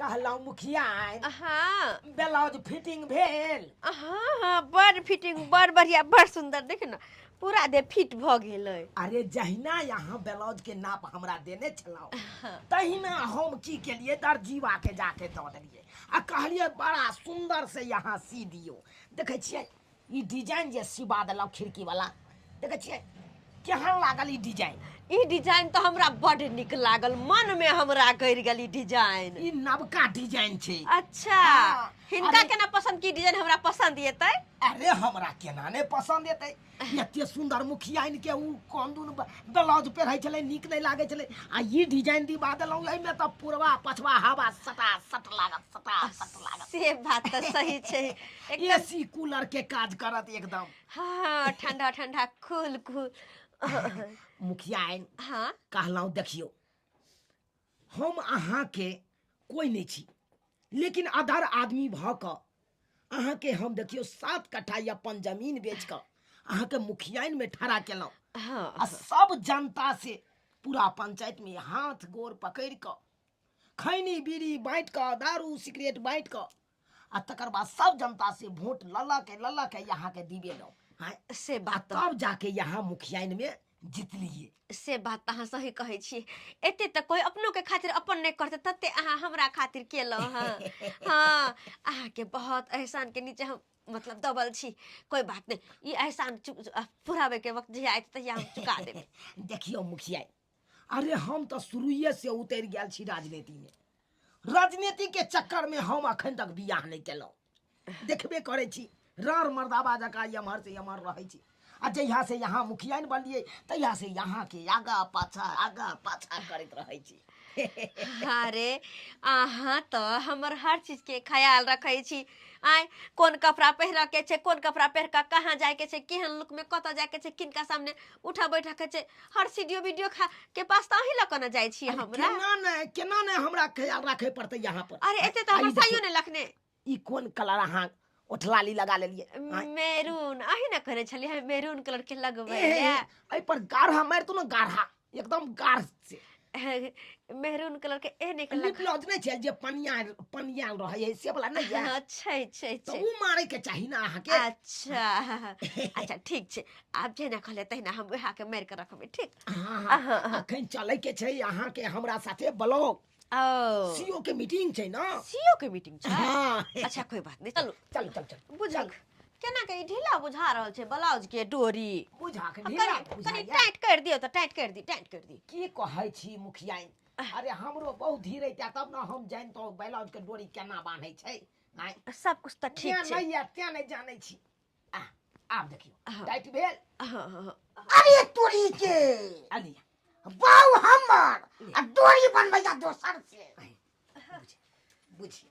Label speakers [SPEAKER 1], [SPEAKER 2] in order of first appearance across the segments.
[SPEAKER 1] कहलहुँ मुखिया।
[SPEAKER 2] हाँ।
[SPEAKER 1] ब्लाउज फिटिंग भेल?
[SPEAKER 2] हाँ हाँ, बड़ फिटिंग, बड़ बढ़िया, बड़ सुंदर। देख न, पूरा देह फिट भऽ गेल अइ।
[SPEAKER 1] अरे जहिना यहाँ ब्लाउज के नाप हमरा देने छलहुँ तहिना हम की केलिए, दर्जीवा के जाके दऽ देलिए आ कहलिए बड़ा सुंदर से यहाँ सी दियो। देखै छियै ई डिजाइन जे सिबा देलहुँ खिड़की वाला, देखै छियै केहन लागल ई डिजाइन?
[SPEAKER 2] ई डिजाइन तऽ हमरा बड नीक लागल, मन में हमरा गड़ि गेल ई डिजाइन।
[SPEAKER 1] ई नवका डिजाइन छै।
[SPEAKER 2] अच्छा।
[SPEAKER 1] हाँ।
[SPEAKER 2] हिनका
[SPEAKER 1] अरे-
[SPEAKER 2] केना पसंद की डिजाइन हमरा पसंद एतै?
[SPEAKER 1] अरे हमरा केना नहि पसंद एतै? एते सुंदर मुखियाइन के उ कोन दुन ब्लाउज पहिरै छलै, नीक नहि लागै छलै, आ ई डिजाइन दिबा देलहुँ, एहिमे तऽ पुरवा पछवा हवा सटा सट लागत, सटा सट लागत।
[SPEAKER 2] से बात तऽ सही छै एकदम।
[SPEAKER 1] एसी कूलर के काज करत एकदम।
[SPEAKER 2] हाँ, ठंडा ठंडा, कूल कूल।
[SPEAKER 1] मुखियाइन।
[SPEAKER 2] हाँ।
[SPEAKER 1] कहलहुँ देखियौ, हम अहाँके कोइ नहि छी, लेकिन अधर आदमी भऽ कऽ अहाँके हम देखियौ 7 कट्ठा अपन जमीन बेच कऽ अहाँके मुखियाइन में ठड़ा केलहुँ।
[SPEAKER 2] हाँ।
[SPEAKER 1] आ सब जनता से पूरा पंचायत में हाथ गोर पकड़ि कऽ खैनी बीड़ी बाँटि कऽ, दारू सिगरेट बाँटि कऽ, आ तकर बाद सब जनता से वोट लऽ लऽ के लऽ लऽ के यहाँ के दिबेलहुँ। हाँ।
[SPEAKER 2] से
[SPEAKER 1] आ
[SPEAKER 2] बात तऽ
[SPEAKER 1] तब जाके यहाँ मुखियाइन में जीतलिए।
[SPEAKER 2] से बात तऽ अहाँ सही कहै छी। एते तऽ कोइ अपनो के खातिर अपन नहि करतै तते अहाँ हमरा खातिर केलहुँ हँ। हाँ, अहाँके बहुत एहसान के नीचे हम मतलब दबल छी। कोइ बात नहि, ई एहसान पुराबै के वक्त जहिया आयत तहिया हम चुका देब।
[SPEAKER 1] देखियौ मुखिया, अरे हम तऽ शुरुए से उतरि गेल छी राजनीति में। राजनीति के चक्कर में हम अखन तक बियाह नहि केलहुँ। देखबे करै छी, रार मर्दाबा जकाँ एम्हर से एम्हर रहै छी, आ जहिया से यहाँ मुखियाइन बनलियै तहिया से यहाँ के आगा पाछा आगा पाछा करैत रहै छी।
[SPEAKER 2] अरे अहाँ तऽ हमर हर चीज के ख्याल रखै छी। आय, कोन कपड़ा पहिरऽ के छै, कोन कपड़ा पहिर कऽ कहाँ जाय के छै, केहन लुक में कतऽ जाय के छै, किनका सामने उठऽ बैठऽ के छै, हर सीडियो वीडियो खा के पास तऽ अहीं लऽ कऽ ने जाइ छी।
[SPEAKER 1] अरे
[SPEAKER 2] हमरा
[SPEAKER 1] केना नहि हमरा ख्याल राखै पड़तै यहाँ पर?
[SPEAKER 2] अरे एते तऽ
[SPEAKER 1] आ ई
[SPEAKER 2] हमर
[SPEAKER 1] देखियौ,
[SPEAKER 2] साइयो नहि लखने।
[SPEAKER 1] ई कोन कलर अहाँ ओठलाली लगा लेलियै? आँय?
[SPEAKER 2] मेरून, अहीं ने कहने छलियै मेरून कलर के लगबै
[SPEAKER 1] ए,
[SPEAKER 2] लए।
[SPEAKER 1] एहि पर गाढ़ा मारितौ ने, गाढ़ा एकदम गाढ़ से।
[SPEAKER 2] मेरून कलर के एहने के
[SPEAKER 1] लिप
[SPEAKER 2] लग
[SPEAKER 1] ब्लाउज नहि छै जे पनिया पनिया रहै है से वाला नहि है?
[SPEAKER 2] हाँ, छै छै।
[SPEAKER 1] तऽ
[SPEAKER 2] छै।
[SPEAKER 1] ओ मारै के चाही ने अहाँके।
[SPEAKER 2] अच्छा अच्छा, ठीक छै, आब जेना कहले तहिना हम वएह के मारि के रखबै, ठीक?
[SPEAKER 1] हाँ।
[SPEAKER 2] हाँ, हाँ।
[SPEAKER 1] अखन चलै के छै अहाँके हमरा साथे ब्लॉक।
[SPEAKER 2] ओ
[SPEAKER 1] सीओ के मीटिंग छै ने।
[SPEAKER 2] सीओ के मीटिंग छै?
[SPEAKER 1] हाँ।
[SPEAKER 2] अच्छा, कोई बात नहीं, चलू।
[SPEAKER 1] चलू चलू चलू।
[SPEAKER 2] बुझक केना के ई ढीला बुझा रहल छै ब्लाउज के डोरी।
[SPEAKER 1] बुझा के
[SPEAKER 2] आ
[SPEAKER 1] ढीला
[SPEAKER 2] कनि कनि
[SPEAKER 1] बुझाइया।
[SPEAKER 2] टाइट कर दियौ तऽ टाइट कर दी, टाइट कर दी।
[SPEAKER 1] की कहै छी मुखिया, अरे हमरो बहुत धीरे रहिता तब ने हम जानितहुँ ब्लाउज के डोरी केना बान्है छै। आँय?
[SPEAKER 2] सब कुछ तऽ ठीक
[SPEAKER 1] तें
[SPEAKER 2] छै।
[SPEAKER 1] नहि यऽ तें नहि जानै छी। आ आब देखियौ।
[SPEAKER 2] हाँ।
[SPEAKER 1] टाइट भेल?
[SPEAKER 2] हाँ हाँ हाँ।
[SPEAKER 3] अरे तोरी के।
[SPEAKER 1] अलिया।
[SPEAKER 3] बाउ हमर आ डोरी बनबैया दोसर से।
[SPEAKER 1] बुझि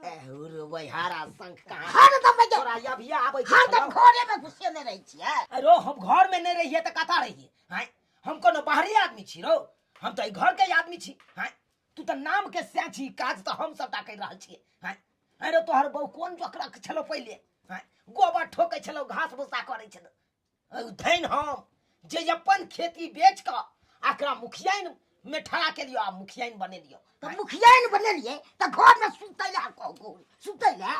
[SPEAKER 1] एहुर वैहारा शंख कहाँ
[SPEAKER 3] हरदम बजे-
[SPEAKER 1] तोरा अभिया आबै छै
[SPEAKER 3] हरदम
[SPEAKER 1] छलौ।
[SPEAKER 3] घरे में घुसेने रहै छियै।
[SPEAKER 1] अरे हम घर में नहीं रहिए तऽ कतऽ रहिए? आँय, हम कोनो बाहरी आदमी छी रौ? हम तऽ एहि घर के आदमी छी। आँय, तू तऽ नाम के सैह छी, काज तऽ हम सबटा करि रहल छियै। आँय, अरे तोहर बहु कोन जोकरक छलौ पहिले? आँय, गोबर ठोकै छलौ, घास भूसा करै छलौ। धैन हम जे अपन खेती बेच कऽ एकरा मुखियाइन में ठड़ा केलियो आ मुखियाइन बनेलियो।
[SPEAKER 3] तऽ मुखियाइन बनेलियै तऽ घर में सुतै लए कहू, सुतै लए?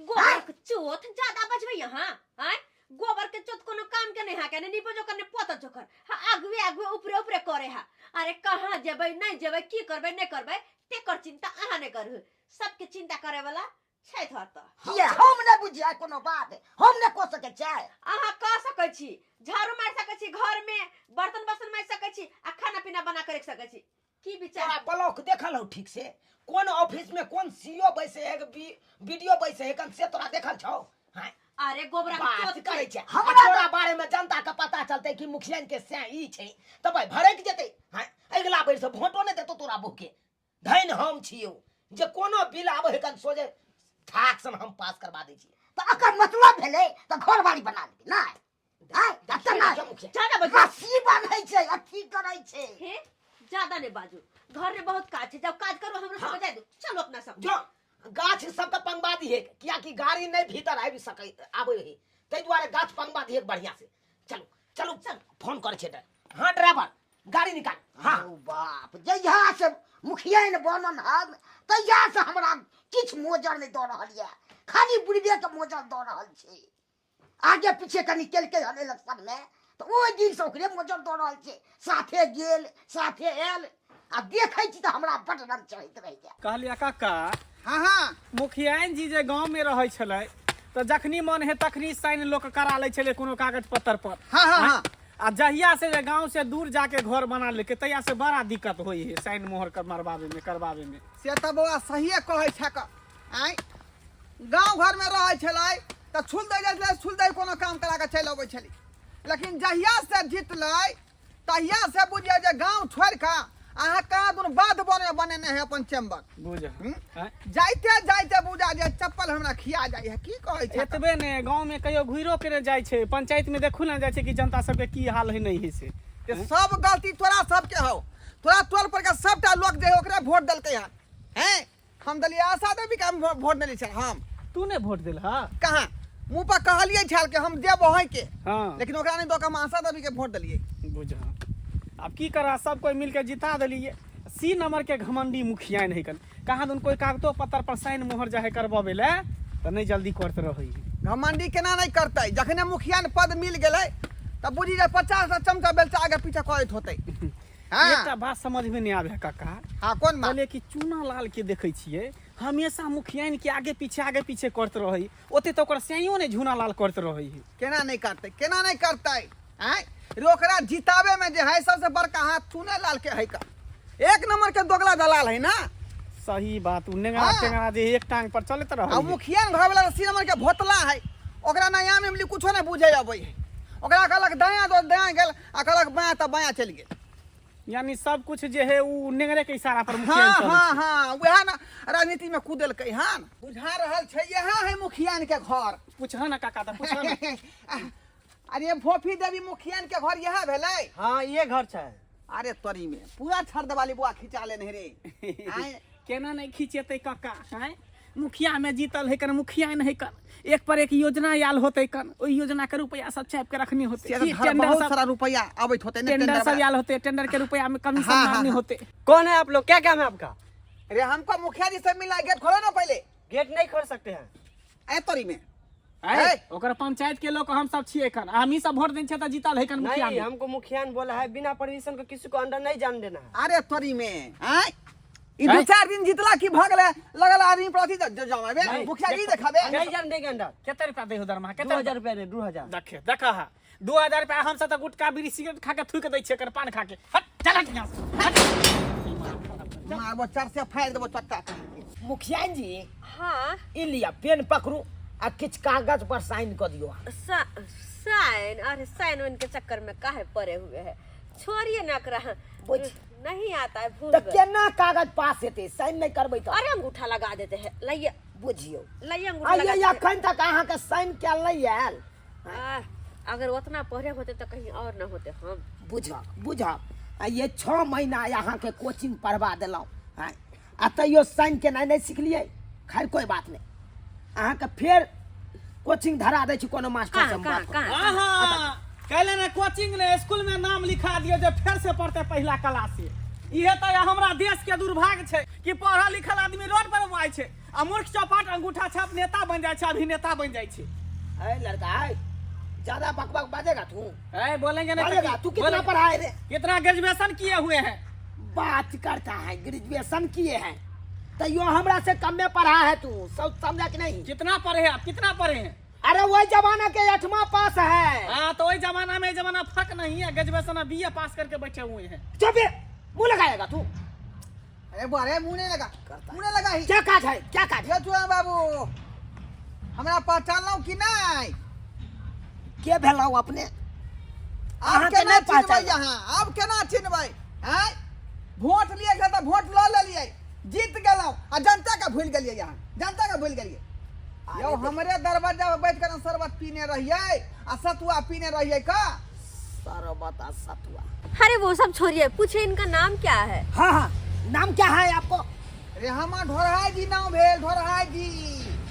[SPEAKER 2] गोबर के चोथ ज्यादा बजबै यहाँ। आँय, गोबर के चोथ कोनो काम के नहीं है के, नीपो जोकर ने पोतो जोकर। हाँ, आगुए आगुए ऊपरे ऊपरे करे है। अरे कहाँ जेबै नहीं जेबै, की करबै नहीं करबै, तेकर चिंता अहाँ नहीं करू, सबके चिंता करे वाला छै थोड़ तऽ।
[SPEAKER 3] किया हम नहि बुझियै कोनो बात, हम नहि कऽ सकै छियै?
[SPEAKER 2] अहाँ कऽ सकै छी, झाड़ू मारि सकै छी, घर में बर्तन बासन मारि सकै छी आ खाना पीना बना के रख सकै छी। की विचार?
[SPEAKER 1] तोरा ब्लॉक देखल हौ ठीक से? कोन ऑफिस में कोन सीओ बैसे है, बीडीओ बैसे है, कन से तोरा देखल छौ? हाँ?
[SPEAKER 2] अरे गोबरा के
[SPEAKER 1] बात
[SPEAKER 2] चोथ
[SPEAKER 1] करै छै।
[SPEAKER 3] हमरा
[SPEAKER 1] हमरा तोरा बारे में जनता के पता चलतै कि मुखियान के सैं ई छै तऽ भाई भड़क जेतै। हाँ, अगिला बेर से वोटो नहि देतौ तोरा बहु के। धैन हम छियौ जे कोनो बिल आबै है कन सोझे ठाक सन हम पास करबा दै छियै।
[SPEAKER 3] तऽ एकर मतलब भेलै तऽ घर बाड़ी बना लेबै नहि? आँय, आ तेना
[SPEAKER 1] देखियौ मुखिया।
[SPEAKER 2] ज्यादा बाजू।
[SPEAKER 3] रस्सी बान्है छै, अथी करै छै।
[SPEAKER 2] हे, ज्यादा नहीं बाजू, घर में बहुत काज छै, जब काज करू हमरो सब जाय दू, चलो अपना सब।
[SPEAKER 1] जो गाछ सबके पंगबा दिहे, कियाकि गाड़ी नहीं भीतर आबि सकै आबै है, ताहि दुआरे गाछ पंगबा दिहे बढ़िया से। चलू चलू चल, फोन करै छै। हाँ ड्राइवर, गाड़ी निकाल। हाँ।
[SPEAKER 3] ओ बाप, जहिया से मुखिया ने बनल हम तहियासँ हमरा किछु मोजर नहि दऽ रहल यऽ, खाली बुढ़बेके मोजर दऽ रहल छै। आगे पीछे कनि केलकै हन इलेक्शनमे तऽ ओहि दिनसँ ओकरे मोजर दऽ रहल छै। साथे गेल साथे आयल, आ देखै छी तऽ हमरा बड्ड रंग चढ़ैत रहैए।
[SPEAKER 4] कहलियै काका।
[SPEAKER 5] हाँ हाँ।
[SPEAKER 4] मुखियाइन जी जे गाँव में रहै छलै तऽ जखनी मन हे तखनी साइन लोक करा लै छलै कोनो कागज पत्तर पर।
[SPEAKER 5] हाँ हाँ हाँ।
[SPEAKER 4] आ जहिया से जे गाँव से दूर जाके घर बना लेलकै तहिया से बड़ा दिक्कत होइ है साइन मोहर कर मरबाबे में करबाबे में।
[SPEAKER 5] से तऽ बौआ सहिए कहै छक। आँय गाँव घरमे रहै छलै तऽ छुल दै जाइ छलै, छुल दै कोनो काम करा कऽ चलि अबै छलै, लेकिन जहिया से जीतलै तहिया से बुझियौ जे गाँव छोड़ि कऽ अहाँ कहाँ दुनू बाध बने बनेने है अपन चैम्बर।
[SPEAKER 4] बुझ
[SPEAKER 5] हम्म?
[SPEAKER 4] आँय?
[SPEAKER 5] जाइते जाइते बुझा जे चप्पल हमरा खिया जाइ है। की कहै छै?
[SPEAKER 4] एतबे ने गाँव में कहियो घुरो के नहि जाइ छै, पंचायत में देखू ने जाइ छै कि जनता सबके की हाल है नहीं है से।
[SPEAKER 5] ते सब गलती तोरा सबके हौ, तोरा टोल पर के सबटा लोक जे है ओकरे वोट देलकै हन। हैं हम देलियै आशा देवी के, हम वोट देली छल हम।
[SPEAKER 4] तू ने वोट देल हा?
[SPEAKER 5] कहाँ मुँह पर कहलियै छल कि हम देब अहीं के,
[SPEAKER 4] हाँ।
[SPEAKER 5] लेकिन ओकरा नहीं दऽ के हम आशा देवी के वोट देलियै।
[SPEAKER 4] बुझ आब की करा, सब कोई मिलके जिता देलियै। सी नंबर के घमंडी मुखिया नहीं कन, कहाँ दुन कोई कागतो पत्तर पर साइन मोहर जाहे करबाबे ले तऽ नहीं जल्दी करते रहै।
[SPEAKER 5] घमंडी केना नहीं करतै, जखने मुखिया ने पद मिल गेलै तऽ बुझी जे 50 टा चमचा बेलचा आगे पीछे करैत होतै। हाँ।
[SPEAKER 4] एकटा बात समझ में नहीं आवे है काका।
[SPEAKER 5] हाँ, कोन बात?
[SPEAKER 4] कहलियै कि चूना लाल के देखै छियै हमेशा मुखियाइन के आगे पीछे करते रहै, ओते तऽ ओकर सैयो ने झूना लाल करते रहै।
[SPEAKER 5] केना नहीं करतै, केना नहीं करतै? आँय रे ओकरा जितावे में जे है सबसे बड़का हाथ चूने लाल के है का, एक नंबर के दोगला दलाल है ना।
[SPEAKER 4] सही बात, उ नेंगरा
[SPEAKER 5] हाँ।
[SPEAKER 4] टेंगरा जे एक टांग पर चलैत रहै।
[SPEAKER 5] आ मुखिया घर वाला सी नंबर के भोतला है, ओकरा ना आम इमली कुछो नहीं बुझे अबै है। ओकरा कहलक दायाँ दो दायाँ गेल, आ कहलक बायाँ तऽ बायाँ चलि गेल।
[SPEAKER 4] यानी सब कुछ जे है उ नेंगरे के इशारा पर मुखिया
[SPEAKER 5] हाँ
[SPEAKER 4] चलै
[SPEAKER 5] हाँ
[SPEAKER 4] छै।
[SPEAKER 5] हाँ, वएह ना राजनीति में कूदेलकै हन। बुझा रहल छै यहाँ है मुखियान के घर।
[SPEAKER 4] पूछह ना काका, तऽ पूछह ना।
[SPEAKER 5] अरे भोफी देवी मुखियान के घर यह भेलै?
[SPEAKER 6] हाँ ये घर छै।
[SPEAKER 5] अरे तोरी में पूरा छड़ देवाली बुआ खिंचा लेने रे। आँय।
[SPEAKER 4] केना नहीं खिंचेतै काका? हैं मुखिया में जीतल है कन, मुखिया नहीं है कन, एक पर एक योजना आयल होते कन, ओहि योजना के रुपया सब छाप के रखनी होते।
[SPEAKER 5] से तऽ
[SPEAKER 4] की
[SPEAKER 5] घर
[SPEAKER 4] टेंडर
[SPEAKER 5] बहुत
[SPEAKER 4] सब
[SPEAKER 5] सारा रुपया आबैत होते ने,
[SPEAKER 4] टेंडर
[SPEAKER 5] टेंडर
[SPEAKER 4] सब
[SPEAKER 5] वाला।
[SPEAKER 4] आयल होते, टेंडर के रुपया में कमीशन
[SPEAKER 5] हाँ,
[SPEAKER 4] मारनी
[SPEAKER 5] हाँ,
[SPEAKER 4] होते।
[SPEAKER 6] कौन है आप लोग, क्या काम है आपका?
[SPEAKER 5] अरे हमको मुखिया जी से मिला, गेट खोलो ना पहले।
[SPEAKER 6] गेट नहीं खोल सकते हैं।
[SPEAKER 5] ए तोरी में।
[SPEAKER 4] ऐ,
[SPEAKER 5] ऐ।
[SPEAKER 4] ओकर पंचायत के लोग हम सब छियै कन, हमही सब वोट देन छियै तऽ जीतल है कन मुखिया
[SPEAKER 6] नहीं,
[SPEAKER 4] में।
[SPEAKER 6] हमको मुखिया ने बोला है बिना परमिशन के किसी को अंदर नहीं जाने देना है।
[SPEAKER 5] अरे तोरी में, आँय? ई
[SPEAKER 4] ऐ?
[SPEAKER 5] दू चार दिन जीतला की भऽ गेलै, लगल आदमी प्रति जमाबे,
[SPEAKER 6] नहीं,
[SPEAKER 5] मुखिया जी देखाबे।
[SPEAKER 6] नहीं जाने देंगे अंदर।
[SPEAKER 4] कते रुपया दै हो दरमाहा? कते
[SPEAKER 6] 2000 रुपया दे, 2000।
[SPEAKER 4] देखे, देखा हा। 2000 रुपया हम सब तऽ गुटखा बीड़ी सिगरेट खा के थूक दै छियै, एकर पान खा के। हट, चल हट यहाँ से, हट।
[SPEAKER 5] मारबो चर से फाड़ि देबो चट्टा।
[SPEAKER 1] मुखिया जी।
[SPEAKER 2] हाँ।
[SPEAKER 1] ई लिया पेन पकड़ू आ किछु कागज पर साइन कऽ दियौ।
[SPEAKER 2] साइन? अरे साइन उन के चक्कर में काहे पड़े हुए है, छोड़िए ना करा।
[SPEAKER 1] बुझ।
[SPEAKER 2] नहीं आता है, भूल
[SPEAKER 1] तऽ
[SPEAKER 2] गए।
[SPEAKER 1] केना कागज पास हेतै साइन नहीं करबै तऽ?
[SPEAKER 2] अरे अंगूठा लगा देते हैं, लाइए।
[SPEAKER 1] बुझियौ।
[SPEAKER 2] लाइए अंगूठा
[SPEAKER 1] आइए,
[SPEAKER 2] लगा देते हैं।
[SPEAKER 1] अखन तक अहाँके साइन कयल नहीं आयल।
[SPEAKER 2] आह, अगर उतना पढ़े होते तो कहीं और न होते हम।
[SPEAKER 1] बुझक बुझक, आ ये 6 महीना अहाँके कोचिंग पढ़वा देलहुँ, आँय, आ तैयो साइन केनाइ नहि सिखलियै। खैर कोई बात नहि, अहाँके फेर कोचिंग धरा दै छी कोनो मास्टर
[SPEAKER 2] कहाँ,
[SPEAKER 1] से हम
[SPEAKER 2] कहाँ,
[SPEAKER 1] बात
[SPEAKER 2] कहाँ?
[SPEAKER 4] आहा, कहले ने कोचिंग ने स्कूल में नाम लिखा दियो जे फेर से पढ़ते पहला क्लास से। इहे तऽ हमरा देश के दुर्भाग्य छै कि पढ़ल लिखल आदमी रोड पर आबै छै आ मूर्ख चौपाट अंगूठा छाप नेता बन जाइ छै, अभिनेता बन जाइ छै।
[SPEAKER 1] ए लड़का, ए, ज्यादा बकबक बाजेगा तू?
[SPEAKER 4] ए, बोलेंगे नहीं तो
[SPEAKER 1] बोलेगा,
[SPEAKER 4] की?
[SPEAKER 1] तू कितना
[SPEAKER 4] बोलेंगे।
[SPEAKER 1] पढ़ा है रे?
[SPEAKER 4] कितना ग्रेजुएशन किए हुए हैं?
[SPEAKER 1] बात करता है ग्रेजुएशन किए हैं, तैयो हमरा से कम में पढ़ा है तू, सब समझा कि नहीं?
[SPEAKER 4] कितना पढ़े हैं आप, कितना पढ़े हैं?
[SPEAKER 1] अरे वही जमाना के 8वां पास है।
[SPEAKER 4] हाँ तो वही जमाना में जमाना फर्क नहीं है, ग्रेजुएशन और बीए पास करके बैठे हुए हैं।
[SPEAKER 1] चुप है, मुंह लगाएगा तू?
[SPEAKER 5] अरे अरे मुंह नहीं लगा, मुंह नहीं लगा ही।
[SPEAKER 1] क्या काज है, क्या काज है?
[SPEAKER 5] ये चुआ बाबू हमरा पहचानलहुँ कि नहीं?
[SPEAKER 1] के भेलहुँ अपने?
[SPEAKER 5] आब
[SPEAKER 1] अहाँके
[SPEAKER 5] केना
[SPEAKER 1] नहि
[SPEAKER 5] चिन्हबै
[SPEAKER 1] पहचानलहुँ।
[SPEAKER 5] अहाँ, आब केना चिन्हबै? आँय, वोट लिए तऽ वोट लऽ लेलियै, जीत गेलहुँ आ जनता के भूलि गेलियै, अहाँ जनता के भूलि गेलियै। यौ हमरे दरवाजा पर बैठ कर शरबत पीने रहियै आ सतुआ पीने रहियै का?
[SPEAKER 1] शरबत आ सतुआ।
[SPEAKER 2] अरे वो सब छोड़िए, पूछिए इनका नाम क्या है।
[SPEAKER 1] हाँ हाँ, नाम क्या है आपको?
[SPEAKER 5] अरे हमर ढोरहाय जी नाम भेल, ढोरहाय जी।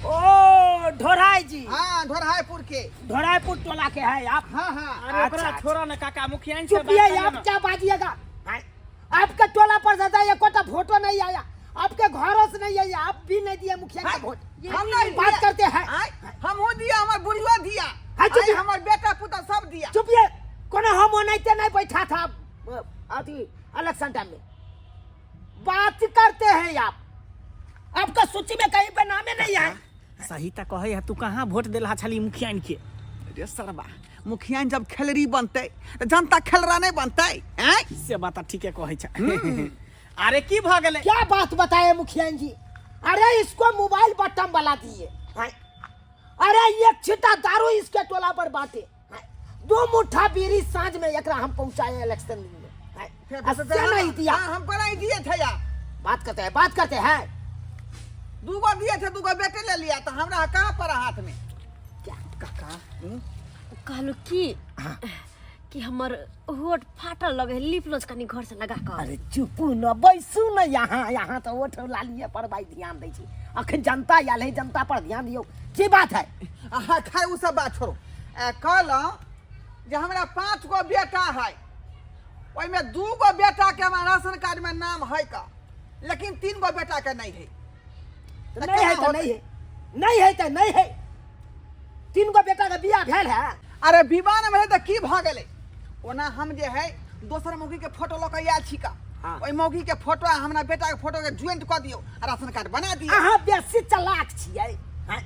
[SPEAKER 1] ओ ढोरहाय जी।
[SPEAKER 5] हाँ, ढोरहायपुर के।
[SPEAKER 1] ढोरहायपुर टोला के है आप?
[SPEAKER 5] हाँ हाँ।
[SPEAKER 4] अरे ओकरा
[SPEAKER 1] अच्छा,
[SPEAKER 4] छोड़ा ना काका, मुखिया से
[SPEAKER 1] चुप
[SPEAKER 4] बात
[SPEAKER 1] ये,
[SPEAKER 4] कर
[SPEAKER 1] आप
[SPEAKER 4] लेना।
[SPEAKER 1] क्या बाजिएगा? हाँ, आपके टोला पर ज्यादा एकोटा फोटो नहीं आया। आपके घरों से नहीं है, आप भी नहीं दिए मुखिया का वोट।
[SPEAKER 5] हम नहीं
[SPEAKER 1] बात
[SPEAKER 5] दिया।
[SPEAKER 1] करते हैं।
[SPEAKER 5] आय, हमहूँ दिया, हमर बुढ़ियो दिया।
[SPEAKER 1] हाँ, चुप।
[SPEAKER 5] आय, हमर बेटा पुता सब दिया।
[SPEAKER 1] चुपिए, कोनो हम ओनाहिते नहीं बैठा था अथी इलेक्शन टाइम में। बात करते हैं आप, आपका सूची में कहीं पे नामे नहीं है।
[SPEAKER 4] सही तऽ कहै है, तू कहाँ वोट देलहा छली मुखिया के?
[SPEAKER 5] रे सरबा, मुखिया जब खेलरी बनतै तऽ जनता खेलरा नहि बनतै, आँय?
[SPEAKER 4] से बात तऽ ठीके कहै छै। अरे की भऽ गेलै?
[SPEAKER 1] क्या बात बताए मुखिया जी, अरे इसको मोबाइल बटन वाला दिए हैं। अरे एक छिटा दारू इसके टोला पर बांटे हैं। दो मुठ्ठा बीड़ी साँझ में एकरा हम पहुंचाए इलेक्शन में हैं।
[SPEAKER 5] फेर
[SPEAKER 1] आ से नहीं दिया।
[SPEAKER 5] हाँ, हमको नहीं दिए थे यार।
[SPEAKER 1] बात करते हैं, बात करते हैं।
[SPEAKER 5] दूगो दिए थे, दूगो बेटे ले लिया, तो हमरा कहाँ पर हाथ में।
[SPEAKER 1] क्या
[SPEAKER 5] काका
[SPEAKER 2] कहलू की कि हमर होठ फाटल लगे है, लिप लोज कनी घर से लगा कर।
[SPEAKER 1] अरे चुपू न, बैसू न यहाँ, यहाँ तो ओठ लालिए पर भाई ध्यान दै छी। अखन जनता आयल है, जनता पर ध्यान दियौ। की बात है?
[SPEAKER 5] अहाँ खाय ओ सब बात छोड़ू। कहलहुँ जे हमरा 5 गो बेटा है, ओहिमे 2 गो बेटा के हमरा राशन कार्ड में नाम है का, लेकिन 3 गो बेटा के नहीं है।
[SPEAKER 1] तो नहीं है तो नहीं है, नहीं है तो नहीं है। 3 गो बेटा के बियाह भेल है।
[SPEAKER 5] अरे विवाह नहि भेलै तऽ की भऽ गेलै? ओना हम जे है दोसर मौगी के फोटो लऽ कऽ आयल छी का,
[SPEAKER 1] हाँ।
[SPEAKER 5] ओहि मौगी के फोटो आ हमरा बेटा के फोटो के ज्वाइंट कऽ दियौ आ राशन कार्ड बना दियौ।
[SPEAKER 1] अहाँ बेसी चालाक छियै, हैं?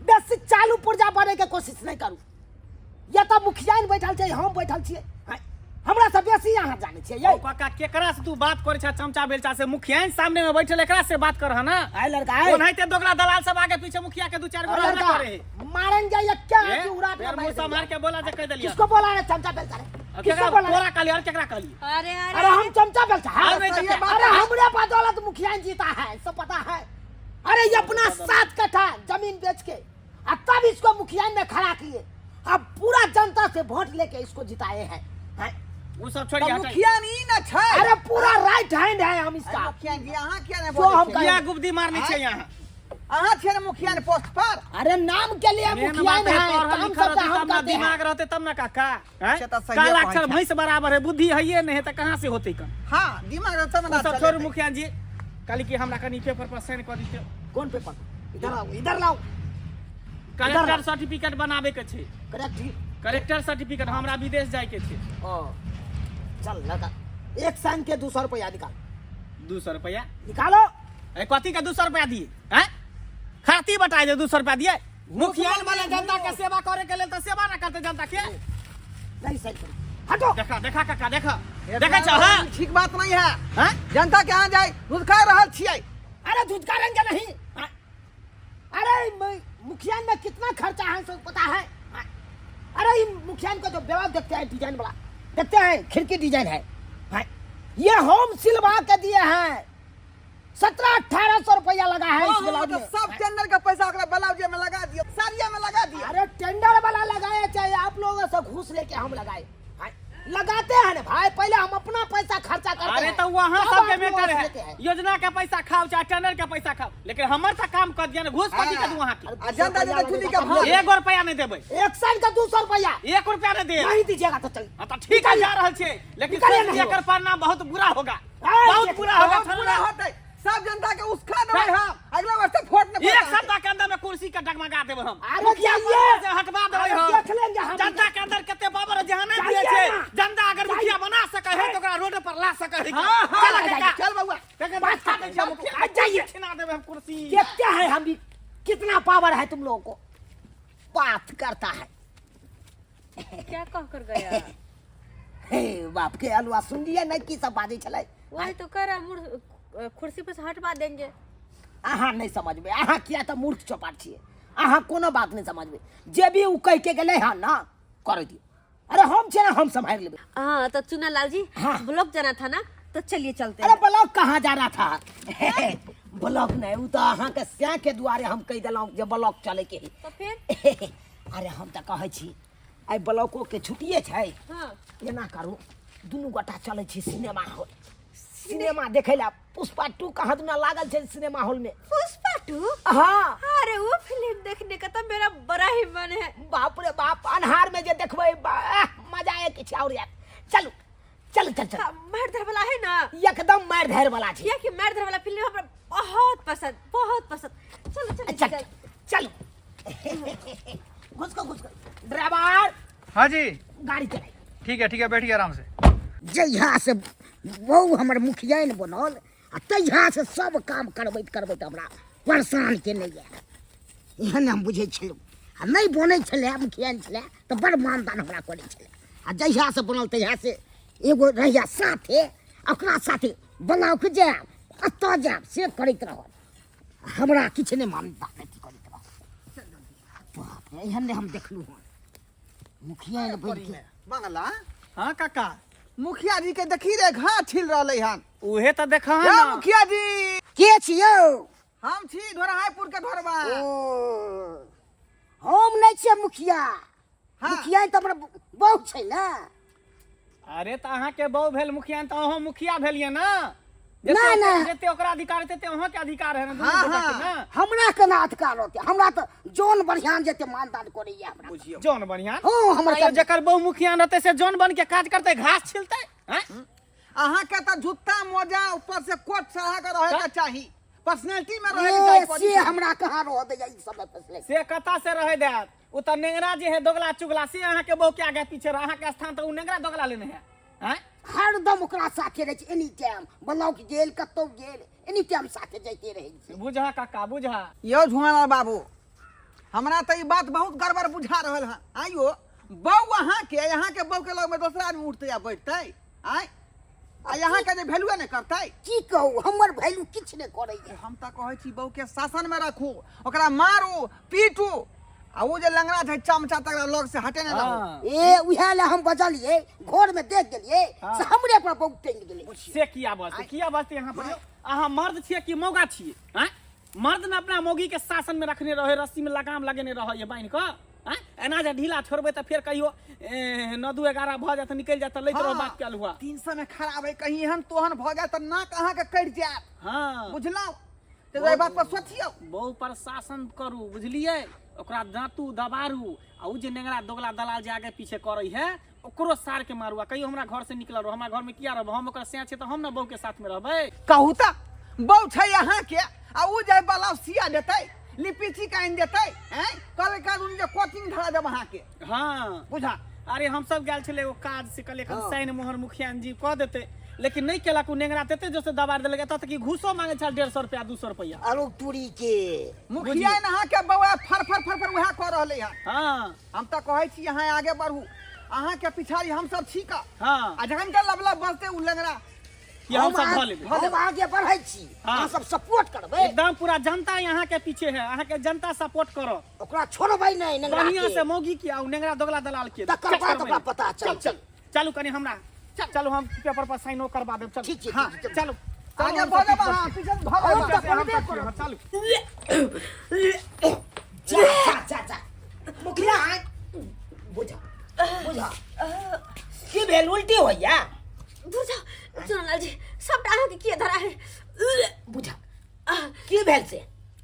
[SPEAKER 1] बेसी चालू पुर्जा बनै के कोशिश नहि करू। या तऽ मुखिया ने बैठल छै, हम बैठल छियै, हैं? हमरा से बेसी अहाँ जानै छियै यै।
[SPEAKER 4] ओ काका, केकरा से तू बात करै छा चमचा बेलचा से? मुखिया के सामने में बैठल एकरा से बात करह ना।
[SPEAKER 1] आय लड़का, आय।
[SPEAKER 4] ओनाहिते दोगला दलाल सब आगे पीछे मुखिया के 2-4 गो
[SPEAKER 1] आय
[SPEAKER 4] रहबे
[SPEAKER 1] लड़का,
[SPEAKER 4] करे है।
[SPEAKER 1] मारेंगे ये क्या
[SPEAKER 4] ए,
[SPEAKER 1] कि उड़ा के
[SPEAKER 4] फेर
[SPEAKER 1] मार
[SPEAKER 4] मुंह से
[SPEAKER 1] देंगे।
[SPEAKER 4] मार के बोला जे कह देलियै।
[SPEAKER 1] किसको बोला रे चमचा बेलचा रे?
[SPEAKER 4] और
[SPEAKER 1] किसको
[SPEAKER 4] केकरा
[SPEAKER 1] बोला रे?
[SPEAKER 4] तोरा कहलियै और केकरा कहलियै?
[SPEAKER 2] अरे अरे
[SPEAKER 1] अरे हम चमचा बेलचा है।
[SPEAKER 4] अरे नहीं तो क्या?
[SPEAKER 1] अरे हमरे बदौलत मुखिया जीता है, सब पता है। अरे ये अपना 7 कट्ठा जमीन बेच के और तब इसको मुखिया में खड़ा किए, अब पूरा जनता से वोट लेके इसको जिताए हैं, हैं?
[SPEAKER 4] उ सब
[SPEAKER 5] तऽ
[SPEAKER 4] छोड़िए हटाइए।
[SPEAKER 5] मुखिया नहीं न छै।
[SPEAKER 1] अरे पूरा राइट हैंड है हम इसका।
[SPEAKER 5] अरे मुखिया जी, अहाँ किया नहीं
[SPEAKER 1] जो
[SPEAKER 5] बोलै
[SPEAKER 1] हम
[SPEAKER 5] छियै?
[SPEAKER 1] कहे-
[SPEAKER 4] किया गुब्दी मारने छै यहाँ?
[SPEAKER 5] अहाँ छियै ने मुखिया ने पोस्ट पर?
[SPEAKER 1] अरे नाम के लिए
[SPEAKER 4] मेन
[SPEAKER 1] मुखिया
[SPEAKER 4] बात
[SPEAKER 1] है,
[SPEAKER 4] है, पढ़ल
[SPEAKER 1] काम
[SPEAKER 4] लिखल
[SPEAKER 1] सबटा
[SPEAKER 4] रहतै
[SPEAKER 1] हम
[SPEAKER 4] तब ना
[SPEAKER 1] करते हैं।
[SPEAKER 4] दिमाग रहतै तब ना काका, हैं?
[SPEAKER 5] से तऽ सहिए
[SPEAKER 4] काला
[SPEAKER 5] कहै
[SPEAKER 4] अक्षर
[SPEAKER 5] छै।
[SPEAKER 4] भैंस बराबर है, बुद्धि है नहीं है तऽ कहाँ से होतै कम?
[SPEAKER 5] हाँ, दिमाग रहतै तब ना
[SPEAKER 4] उ सब
[SPEAKER 5] चलेतै।
[SPEAKER 4] छोड़ू मुखिया जी, कहली कि हमरा कनी पेपर पर साइन कऽ दितियौ।
[SPEAKER 1] कोन पेपर? इधर आओ, इधर लाओ।
[SPEAKER 4] कलेक्टर सर्टिफिकेट बनाबे के छै।
[SPEAKER 1] करेक्ट।
[SPEAKER 4] कलेक्टर सर्टिफिकेट, हमरा विदेश जाय के छै।
[SPEAKER 1] ओ चल लड़का, एक साइन के 200 रुपया निकाल।
[SPEAKER 4] 200 रुपया
[SPEAKER 1] निकालो।
[SPEAKER 4] ए कथी के 200 रुपया दिए? हैं? खाती बटाए दे 200 रुपया दिए। मुखिया वाला जनता के सेवा करे के लेल तऽ सेवा ना करते जनता के।
[SPEAKER 1] नहीं सही करो, हटो।
[SPEAKER 4] देखा देखा काका, देखा
[SPEAKER 5] ये
[SPEAKER 4] देखै छौ, हाँ?
[SPEAKER 5] ठीक बात नहीं है।
[SPEAKER 4] हैं?
[SPEAKER 5] जनता के यहाँ जाय धुधका रहल छियै।
[SPEAKER 1] अरे धुधकारेंगे नहीं। अरे मुखिया में कितना खर्चा है सब पता है। अरे ये मुखिया का जो व्यवहार देखते हैं, डिजाइन वाला देखते हैं, खिड़की डिजाइन है, हैं? ये होम सिलवा के दिए हैं, 1700-1800 रुपया लगा है इस
[SPEAKER 5] हाँ,
[SPEAKER 1] ब्लाउज
[SPEAKER 5] तो
[SPEAKER 1] में।
[SPEAKER 5] सब टेंडर का पैसा ओकरा ब्लाउज में लगा दियो, साड़िया में लगा दियो।
[SPEAKER 1] अरे टेंडर वाला लगाए, चाहे आप लोगों से घूस लेके हम लगाए, हैं? लगाते हैं ना भाई, पहले हम अपना पैसा खर्चा करते
[SPEAKER 4] अरे
[SPEAKER 1] हैं।
[SPEAKER 4] तो वहाँ
[SPEAKER 1] तब
[SPEAKER 4] सबके
[SPEAKER 1] आप लोगों
[SPEAKER 4] मैटर
[SPEAKER 1] से
[SPEAKER 4] है,
[SPEAKER 1] लेते हैं।
[SPEAKER 4] योजना के पैसा खाओ चाहे टेंडर के पैसा खाओ, लेकिन हमर तो काम कर दिया ना, घूस कथी के दू अहाँ के?
[SPEAKER 5] आ जनता जनता चुनी के भाग।
[SPEAKER 4] 1 रुपया नहीं देबै।
[SPEAKER 1] एक साल का 200 रुपया।
[SPEAKER 4] 1 रुपया नहीं दे।
[SPEAKER 1] नहीं दीजिएगा तो चल।
[SPEAKER 4] हाँ, तो ठीक है, जा रहल छै, लेकिन
[SPEAKER 1] निकालिए
[SPEAKER 4] सोच
[SPEAKER 1] नहीं।
[SPEAKER 4] एकर परिणाम बहुत बुरा होगा,
[SPEAKER 1] हाँ,
[SPEAKER 4] बहुत
[SPEAKER 1] ये
[SPEAKER 4] बुरा होगा।
[SPEAKER 5] बहुत बुरा होतै, सब जनता के उसका देबै हम, अगला वर्ष से वोट नहीं
[SPEAKER 4] एक
[SPEAKER 5] पड़तै।
[SPEAKER 4] सप्ताह के अंदर में कुर्सी के डगमगा देबै हम।
[SPEAKER 1] अरे
[SPEAKER 4] मुखिया
[SPEAKER 1] जाइए।
[SPEAKER 4] पद से हटवा देबै
[SPEAKER 1] अरे
[SPEAKER 4] हम।
[SPEAKER 1] देख लेंगे हम।
[SPEAKER 4] जनता के अंदर कते पावर है, जहाँ नहीं
[SPEAKER 1] जाइए
[SPEAKER 4] दिए छै।
[SPEAKER 1] ना।
[SPEAKER 4] जनता अगर
[SPEAKER 1] जाइए।
[SPEAKER 4] मुखिया बना सके है तो ओकरा रोड पर ला सके है।
[SPEAKER 5] हाँ, हाँ,
[SPEAKER 4] चल
[SPEAKER 1] जाइए।
[SPEAKER 4] काका।
[SPEAKER 5] चल बउआ।
[SPEAKER 4] देखा,
[SPEAKER 1] बात
[SPEAKER 4] देखा दै छै मुखिया।
[SPEAKER 1] आ जाइए।
[SPEAKER 4] छिना देबै हम कुर्सी।
[SPEAKER 1] देखते हैं हम भी कितना पावर है तुम लोगों को। बात करता है।
[SPEAKER 2] क्या कह कर गया?
[SPEAKER 1] हे बाप के अलुआ सुन लिया नहीं की सब बाजै छलै।
[SPEAKER 2] वही तो कह रहा, कुर्सी पर से हटवा देंगे।
[SPEAKER 1] अहाँ नहीं समझबै, अहाँ किया तऽ मूर्ख चौपाट छियै, अहाँ कोनो बात नहीं समझबै। जे भी ओ कहि के गेलै हँ ना, कर दियौ। अरे हम छियै ना, हम सम्हारि लेबै।
[SPEAKER 2] हाँ तो चुना लाल जी,
[SPEAKER 1] हाँ।
[SPEAKER 2] ब्लॉक जाना था ना, तो चलिए चलते
[SPEAKER 1] अरे
[SPEAKER 2] हैं।
[SPEAKER 1] ब्लॉक कहाँ जाना था? ब्लॉक नहीं, उ तऽ अहाँके सैं के दुआरे हम कहि देलहुँ जे ब्लॉक चले के है।
[SPEAKER 2] तो फिर?
[SPEAKER 1] अरे हम तऽ कहै छी आइ ब्लॉको के छुट्टिए छै।
[SPEAKER 2] हाँ।
[SPEAKER 1] एना करू, दुनू गोटा चलै छी सिनेमा हॉल, सिनेमा देखै ला। पुष्पा 2 कहाँ दुना लागल छै सिनेमा हॉल में।
[SPEAKER 2] पुष्पा 2?
[SPEAKER 1] हाँ।
[SPEAKER 2] अरे वो फिल्म देखने का तो मेरा बड़ा ही मन है।
[SPEAKER 1] बाप रे बाप, अन्हार में जे देखबै, मजा आए किछु और यार। चलू चल चल चल।
[SPEAKER 2] हाँ, मार धर वाला है ना?
[SPEAKER 1] एकदम मार धर वाला छै।
[SPEAKER 2] कियाकि मार धर वाला फिल्म हमरा बहुत पसंद, बहुत पसंद। चलो चलो।
[SPEAKER 1] चल चलो, घुस को घुस को। ड्राइवर।
[SPEAKER 7] हाँ जी।
[SPEAKER 1] गाड़ी चलाई।
[SPEAKER 7] ठीक है ठीक है, बैठिए आराम से।
[SPEAKER 3] जहिया से बहु हमर मुखियाइन बनल आ तहिया से सब काम करबैत करबैत हमरा परेशान केने यऽ। एहन हम बुझै छलहुँ आ नहि बनै छलै मुखियाइन छलै तऽ बड़ मानदान हमरा करै छलै, आ जहिया से बनल तहिया से एगो रहैया साथे, ओकरा साथे ब्लॉक जायब एतऽ जायब से करैत रहल, हमरा किछु नहि मानदान अथी करैत रहल। बाप रे, एहन नहि हम देखलहुँ हन मुखिया बनि के।
[SPEAKER 5] बंगला।
[SPEAKER 4] हाँ काका।
[SPEAKER 5] मुखिया जी के देखी रे, घास छिल रहलै हन।
[SPEAKER 4] उहे तऽ देखा
[SPEAKER 5] यौ
[SPEAKER 4] ना।
[SPEAKER 5] मुखिया जी।
[SPEAKER 3] के छियौ?
[SPEAKER 5] हम छी ढोरहाईपुर के ढोरबा।
[SPEAKER 3] ओ, हम नहि छियै मुखिया।
[SPEAKER 5] हाँ।
[SPEAKER 3] मुखिया तऽ हमर बहु छै ने।
[SPEAKER 4] अरे तऽ अहाँके बहु भेल मुखिया तऽ अहूँ मुखिया भेलियै ने।
[SPEAKER 3] ना, ना।
[SPEAKER 4] जते ओकरा अधिकार है तते अहाँके अधिकार है ना, दुनू
[SPEAKER 5] हाँ,
[SPEAKER 4] गोटा के
[SPEAKER 5] हाँ।
[SPEAKER 4] ना।
[SPEAKER 3] हमरा केना अधिकार रहतै? हमरा तऽ जौन बढ़िआँ जेते मानदान करैया हमरा।
[SPEAKER 5] बुझियौ
[SPEAKER 4] जौन बढ़िया।
[SPEAKER 3] हँ, हमर
[SPEAKER 4] आयो
[SPEAKER 3] तऽ
[SPEAKER 4] जकर बहु मुखिया रहतै से जौन बन के काज करतै, घास छिलतै? हैं?
[SPEAKER 5] अहाँके तऽ जूता मोजा ऊपर से कोट चढ़ा के रहे के चाही, पर्सनैलिटी में रहे के
[SPEAKER 3] ए,
[SPEAKER 5] चाही।
[SPEAKER 3] से
[SPEAKER 5] position।
[SPEAKER 3] हमरा कहाँ रह दैया ई सब फसले?
[SPEAKER 4] से कतऽ से रहे देत? ओ तऽ नेंगरा जे है दोगला चुगला से अहाँके बहु के आगे पीछे रह, अहाँके स्थान तऽ ओ नेंगरा दोगला लेने है। हैं?
[SPEAKER 3] हरदम ओकरा साथे रहै छै, एनी टाइम ब्लॉक गेल कतौ गेल एनी टाइम साथे जाइते रहै छै।
[SPEAKER 4] बुझा काका बुझा।
[SPEAKER 5] यौ झुआलाल बाबू, हमरा तऽ ई बात बहुत गड़बड़ बुझा रहल हन। आइयो बहु अहाँके, अहाँके बहु के लग में दोसरा आदमी उठतै आ बैठतै, आँय, आ अहाँके जे वैल्यूए नहि करतै।
[SPEAKER 3] की कहू, हमर वैल्यू किछु नहि करैया।
[SPEAKER 5] हम तऽ कहै छी बहु के शासन में राखू, ओकरा मारू पीटू, आ ओ जे लंगड़ा छै चमचा तकरा लग से हटे नहि रहू।
[SPEAKER 4] हाँ।
[SPEAKER 3] ए, उएह लए हम बजलियै, घर में देख गेलियै से हमरे पर बहुत टेंग गेलै।
[SPEAKER 4] से किया बजतै, किया बजतै? यहाँ पर अहाँ मर्द छियै कि मौगा छियै? आँय, मर्द ने अपना मौगी के शासन में रखने रहे, रस्सी में लगाम लगेने रहे बान्हि कऽ। आँय, एना जे ढीला छोड़बै तऽ फेर कहियो 9 2 11 भऽ जायत, निकलि जायत तऽ लैत रहू बाप के अलुआ।
[SPEAKER 5] 300 में खराब है, कहीं एहन तोहन भऽ जायत तऽ नाक अहाँके कटि जायत।
[SPEAKER 4] हाँ।
[SPEAKER 5] बुझलहुँ? तऽ एहि बात पर सोचियौ।
[SPEAKER 4] बहु पर शासन करू, बुझलियै? ओकरा दाँतू दबारू, आ उ जे नेंगरा दोगला दलाल जे आगे पीछे करै है ओकरो सार के मारू। आ कहियो हमरा घर से निकलल रहो, हमरा घर में किया रहब? हम ओकर सैं छै तऽ हम ने बहु के साथ में रहबै।
[SPEAKER 5] कहू तऽ बहु छै अहाँके आ उ जे बलाउ सिया देतै, लिपि के आनि देतै, आँय, कहबै कानून जे कोचिंग धरा देब अहाँके।
[SPEAKER 4] हाँ।
[SPEAKER 5] बुझा।
[SPEAKER 4] अरे हम सब गेल छलै एगो काज से, कहलियै एखन साइन मोहर मुखिया जी कऽ देतै, लेकिन नहि केलक। उ नेंगरा तेते जोर से दबाड़ देलक, एतऽ तक कि घूसो मांगे छल 150 रुपया 200 रुपया।
[SPEAKER 3] अरो टूरी के
[SPEAKER 5] मुखिया अहाँके बौआ फर फर फर फर उएह कऽ रहलै हन।
[SPEAKER 4] हाँ।
[SPEAKER 5] हम तऽ कहै छी अहाँ आगे बढ़ू, अहाँके पिछाड़ी हम सब छी का।
[SPEAKER 4] हाँ।
[SPEAKER 5] आ जखन के लबलब बजतै उ लंगड़ा
[SPEAKER 4] कि हम सब धऽ लेबै।
[SPEAKER 3] हम आगे बढ़ै छी,
[SPEAKER 4] हाँ।
[SPEAKER 3] अहाँ सब सपोर्ट करबै।
[SPEAKER 4] एकदम पूरा जनता यहाँ के पीछे है, अहाँ के जनता सपोर्ट करो।
[SPEAKER 3] ओकरा छोड़बै नहि नेंगरा
[SPEAKER 4] बढ़िया
[SPEAKER 3] के।
[SPEAKER 4] से मौगी के आ नेंगरा दोगला दलाल के।
[SPEAKER 3] तकर बाद ओकरा पता
[SPEAKER 4] चल
[SPEAKER 3] चलतै।
[SPEAKER 4] चल चलू कनी हमरा, चलू हम पेपर पर साइनो करवा देब। चलू।
[SPEAKER 3] ठीक छै,
[SPEAKER 4] हाँ,
[SPEAKER 3] ठीक छै,
[SPEAKER 4] चलू।
[SPEAKER 5] आगे बढ़ब अहाँ, पीछे से भऽ
[SPEAKER 3] हम
[SPEAKER 5] जायब।
[SPEAKER 3] तऽ बनबे करब।
[SPEAKER 4] चलू।
[SPEAKER 1] जा जा जा जा मुखिया, आइ बुझा बुझा की भेल? उल्टी होइया?
[SPEAKER 2] बुझा चुनलाल जी, सबटा अहाँके किए धरा है?
[SPEAKER 1] बुझा की भेल से?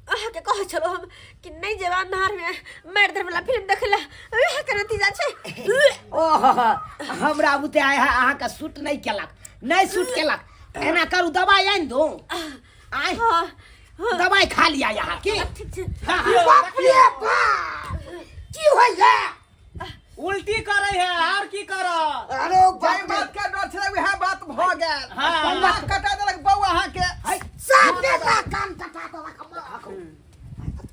[SPEAKER 2] अहाँके कहै छलहुँ हम कि नहि जेब अन्हार में मारि धर वाला फिल्म देखै लए, उएह के नतीजा छै।
[SPEAKER 1] ओहो, हमरा बुते आइ अहाँके सूट नहि केलक, नहि सूट केलक। एना करू, दबाइ आनि दू? आइ
[SPEAKER 2] हाँ,
[SPEAKER 1] दबाइ खा लिया यहाँ की।
[SPEAKER 2] ठीक छै।
[SPEAKER 3] बाप रे बाप, की होइया?
[SPEAKER 4] उल्टी करे है और की करत?
[SPEAKER 3] अरे
[SPEAKER 5] जाहि
[SPEAKER 3] बाप रे।
[SPEAKER 5] बात के डर छलै उएह बात भऽ गेल।
[SPEAKER 4] हाँ।
[SPEAKER 5] नाक कटा देलक बौ अहाँके।
[SPEAKER 3] साफे सा कान कटा देलक हमर।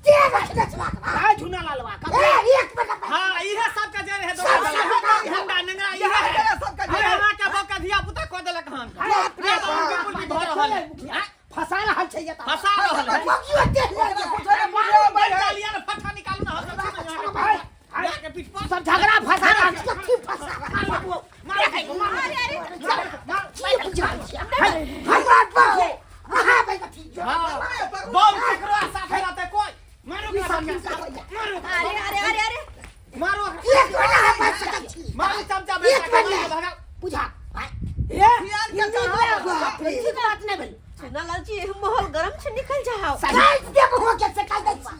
[SPEAKER 3] के रखने छला एकरा?
[SPEAKER 1] आइ झुना लालवा
[SPEAKER 3] ए, एक मिनट।
[SPEAKER 4] हाँ, इहे सबके जड़ है
[SPEAKER 3] सब
[SPEAKER 4] दोगला
[SPEAKER 3] सबके
[SPEAKER 4] दलाल।
[SPEAKER 3] जड़ है।
[SPEAKER 4] गुंडा नेंगरा
[SPEAKER 5] इएह
[SPEAKER 4] इहे है।
[SPEAKER 5] जगह सबके जड़
[SPEAKER 4] अरे
[SPEAKER 5] है।
[SPEAKER 4] अहाँके बहु के धिया पुता कऽ देलक हन।
[SPEAKER 3] बाप रे बाप।
[SPEAKER 4] उल्टी भऽ रहल है।
[SPEAKER 1] फंसा रहल छै ये तऽ।
[SPEAKER 4] फंसा रहल है।
[SPEAKER 3] मौगियो देख लेलियै।
[SPEAKER 5] कुछो नहि बुझेबै
[SPEAKER 4] मारू,
[SPEAKER 5] है।
[SPEAKER 4] निकालिए ने, फट्टा निकालू ना, हम सब छी ने यहाँ के। यहाँ के पीठ पर।
[SPEAKER 1] सब झगड़ा फंसा रहल छै।
[SPEAKER 3] कथी फंसा रहल?
[SPEAKER 1] मारू, मारू, मारू।
[SPEAKER 2] अरे अरे
[SPEAKER 3] की बुझल छै? हमरा बहु अहाँ भाई कथी जो
[SPEAKER 4] हाँ, बम केकरो साथे रहतै कोइ। मारू ओकरा सबके। मारू,
[SPEAKER 2] अरे अरे अरे अरे
[SPEAKER 4] मारू,
[SPEAKER 3] एक मिनट हम बच सकै छी।
[SPEAKER 4] मारू चमचा
[SPEAKER 3] एक
[SPEAKER 4] बेटा के,
[SPEAKER 3] मिनट।
[SPEAKER 4] मारू, भगाउ।
[SPEAKER 1] बुझा
[SPEAKER 3] ए, बाप रे।
[SPEAKER 2] ठीक बात नहि भेल चुनालाल जी, माहौल गरम छै, निकल जाओ।
[SPEAKER 3] काटि देब हो के से काटि दै छी।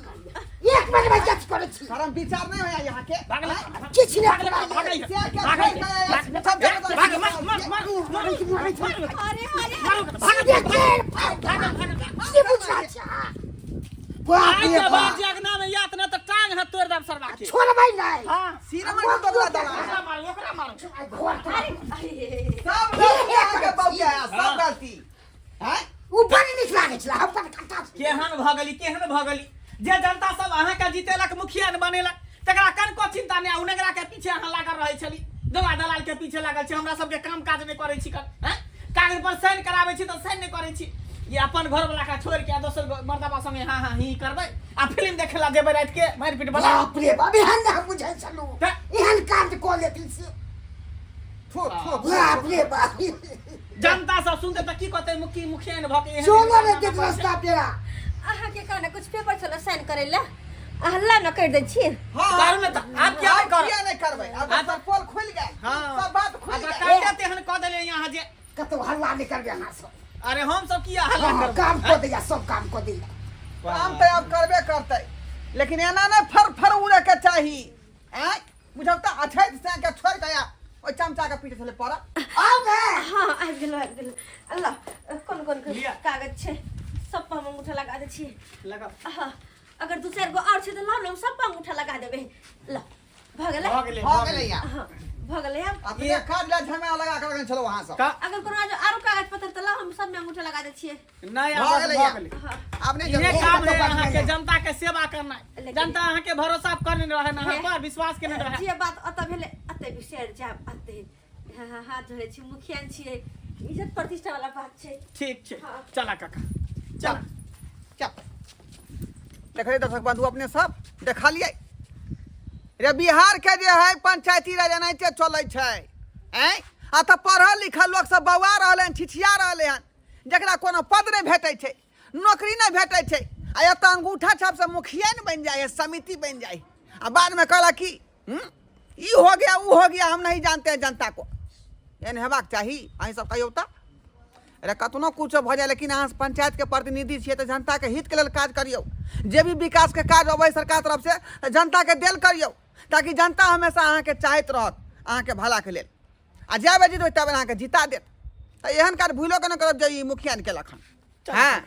[SPEAKER 3] एक मिनट में जज करै छी।
[SPEAKER 5] शरम विचार नहि होया यहाँ के।
[SPEAKER 4] भागल,
[SPEAKER 3] किछु नहि
[SPEAKER 4] भागल,
[SPEAKER 3] करबै।
[SPEAKER 4] भागल,
[SPEAKER 5] से के
[SPEAKER 4] भागल,
[SPEAKER 5] छोड़ि के सब
[SPEAKER 4] भाग, मार, मार, मार, मार।
[SPEAKER 3] मारै छी, मारै छी।
[SPEAKER 2] अरे अरे
[SPEAKER 3] सीधे गेल, की बुझल छै अहाँ? बाप
[SPEAKER 4] आइ
[SPEAKER 3] रे
[SPEAKER 4] के बाद
[SPEAKER 3] बाप।
[SPEAKER 4] जे अगना में यात ने तऽ टांग हाथ तोड़ि देब सरवा के।
[SPEAKER 3] छोड़बै नहि।
[SPEAKER 4] हाँ।
[SPEAKER 5] सिर में दोगला दला
[SPEAKER 4] ओकरा मारू, ओकरा मारू।
[SPEAKER 3] आइ घर पर।
[SPEAKER 5] सब गलती अहाँके बौआ है, सब गलती हैं
[SPEAKER 3] ओ बड़ नीक लागै छलै, हम बड़ खट्टा छी।
[SPEAKER 4] केहन भऽ गेली, केहन भऽ गेली जे जनता सब अहाँके जीतेलक, मुखिया ने बनेलक, तकरा कनको चिंता नहि आ उनेगरा के पीछे अहाँ लागल रहै छली, दवा दलाल के पीछे लागल छी। हमरा सबके काम काज नहि करै छी कन हैं, कागज पर साइन कराबै छी तऽ साइन नहि करै छी। ये अपन घर वाला के छोड़ के आ दोसर मर्दबा संगे हाँ हाँ ही करबै आ फिल्म देखे ला जेबै राति के मारि पीट वाला।
[SPEAKER 3] बाप रे बाप, एहन नहि हम बुझै छलहुँ,
[SPEAKER 4] तऽ?
[SPEAKER 3] एहन काज कऽ लेथिन से।
[SPEAKER 5] थो थो।
[SPEAKER 3] बाप रे बाप।
[SPEAKER 4] जनता सब सुनते तऽ की कहतै, मुखी मुखिया ने भऽ के एहन
[SPEAKER 3] चलो ने
[SPEAKER 4] एहन
[SPEAKER 3] देख रास्ता पेरा।
[SPEAKER 2] अहाँके कहने कुछ पेपर छलो साइन करै लए, अहाँ ला न करि दै छी।
[SPEAKER 5] हाँ।
[SPEAKER 4] करू ने तऽ आब किया नहि करब?
[SPEAKER 5] किया नहि करबै? आब
[SPEAKER 4] आब-
[SPEAKER 5] सब पोल खुलि गेल।
[SPEAKER 4] हाँ।
[SPEAKER 5] सब बात खुलि
[SPEAKER 4] आब
[SPEAKER 5] गेल।
[SPEAKER 4] काटे तेहन कऽ देलियै यहाँ जे
[SPEAKER 3] कतौ हल्ला नहि करबै अहाँ सब।
[SPEAKER 4] अरे हम सब किया हल्ला
[SPEAKER 3] हाँ,
[SPEAKER 4] करबै?
[SPEAKER 3] काम कऽ दैया, सब काम कऽ दैया।
[SPEAKER 5] काम तऽ आब करबे करतै, लेकिन एना नहि फर फर उड़े के चाही। आँय बुझल तऽ अछैत से के छोड़ि के आ ओहि चमचा के पीछे छलै पड़ल।
[SPEAKER 3] आउ ने।
[SPEAKER 2] हाँ, आबि गेलो, आबि गेलो। अल्लाह, कोन कोन के
[SPEAKER 4] लिअ।
[SPEAKER 2] कागज छै? सब पर हम अंगूठा लगा दै छियै।
[SPEAKER 4] लगाउ।
[SPEAKER 2] हाँ, अगर दू चारि गो आओर छै तऽ लाउ ने, हम सब पर अंगूठा लगा देबै। ल, भऽ गेलै।
[SPEAKER 4] भऽ गेलै।
[SPEAKER 5] भऽ गेलै या?
[SPEAKER 2] हाँ, भऽ गेलै आब।
[SPEAKER 5] अपने काज लए झमेला लगा के रखने छलहुँ अहाँ सब।
[SPEAKER 2] अगर कोनो आरो कागज पत्र तऽ लाउ, हम सबमे अंगूठा लगा दै छियै।
[SPEAKER 4] नहि,
[SPEAKER 5] भऽ
[SPEAKER 4] आब
[SPEAKER 5] गेलै
[SPEAKER 4] भऽ
[SPEAKER 5] या।
[SPEAKER 4] गेलै।
[SPEAKER 2] हाँ।
[SPEAKER 5] आब नहि
[SPEAKER 4] इहे
[SPEAKER 5] जरूरत।
[SPEAKER 4] काम है अहाँके, जनता के सेवा करनाइ।
[SPEAKER 2] लेकिन-
[SPEAKER 4] जनता अहाँके भरोसा करने रहे ने, अहाँ
[SPEAKER 2] हे।
[SPEAKER 4] पर विश्वास केने रहे।
[SPEAKER 2] जे बात अतऽ भेलै अतै बिसरि जायब, अतै। हाँ हाँ, हाथ जोड़ै छी, मुखिया छियै, इज्जत प्रतिष्ठा वाला बात छै।
[SPEAKER 4] ठीक छै।
[SPEAKER 2] हाँ।
[SPEAKER 4] चला काका, चला।
[SPEAKER 5] चल। देखलियै दर्शक बंधु, अपने सब देखलियै रे, बिहार के जे है पंचायती राज एनाहिते चलै छै। आँय, आ तऽ पढ़ल लिखल लोक सब बौआ रहलै हन, छिछिया रहलै हन, जकरा कोनो पद नहि भेटै छै, नौकरी नहि भेटै छै, आ एतऽ अंगूठा छापसँ मुखिया ने बनि जाइ है, समिति बनि जाइ है, आ बादमे कहलक कि ई हो गया, ऊ हो गया, हम नहीं जानते हैं जनता को। एहन हेबाक चाही? अहीं सब कहियौ तऽ। अरे कतनो कुछो भऽ जाय, लेकिन अहाँ पंचायतके प्रतिनिधि छियै तऽ जनताके हितके लेल काज करियौ। जे भी विकासके काज अबै सरकार तरफसँ तऽ जनताके देल करियौ, ताकि जनता हमेशा अहाँके चाहैत रहत अहाँके भलाके लेल, आ जए बेर जीतबै तब अहाँके जीता देत। तऽ एहन काज भूलो के नहि करब जे ई मुखिया ने केलक हन। हँ।